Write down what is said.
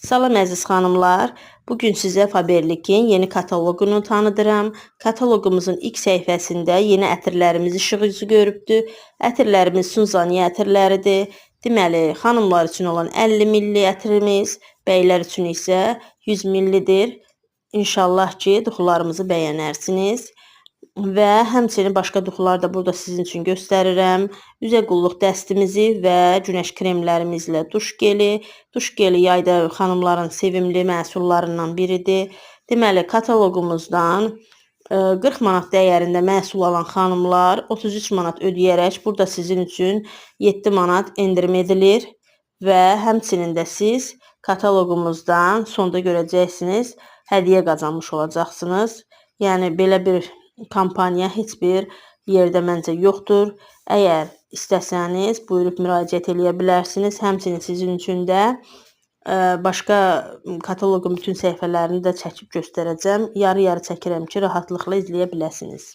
Salam əziz xanımlar. Bugün sizə Faberlic-in yeni kataloqunu tanıdıram. Kataloqumuzun ilk səhifəsində yeni ətirlərimiz işıq üzü görübdür. Ətirlərimiz Sunzaniya ətirləridir. Deməli, xanımlar üçün olan 50 milli ətrimiz, bəylər üçün isə 100 millidir. İnşallah ki, duxularımızı bəyənərsiniz. Və həmçinin başqa duxular da burada sizin üçün göstərirəm. Üzə qulluq dəstimizi və günəş kremlərimizlə duş geli. Duş geli yayda xanımların sevimli məhsullarından biridir. Deməli, kataloqumuzdan 40 manat dəyərində məhsul alan xanımlar 33 manat ödəyərək burada sizin üçün 7 manat endirim edilir və həmçinin də siz kataloqumuzdan sonda görəcəksiniz, hədiyyə qazanmış olacaqsınız. Yəni belə bir kampaniya heç bir yerdə məncə yoxdur. Əgər istəsəniz, buyurub müraciət eləyə bilərsiniz. Həmçinin sizin üçün də başqa kataloqun bütün səhifələrini də çəkib göstərəcəm. Yarı-yarı çəkirəm ki, rahatlıqla izləyə biləsiniz.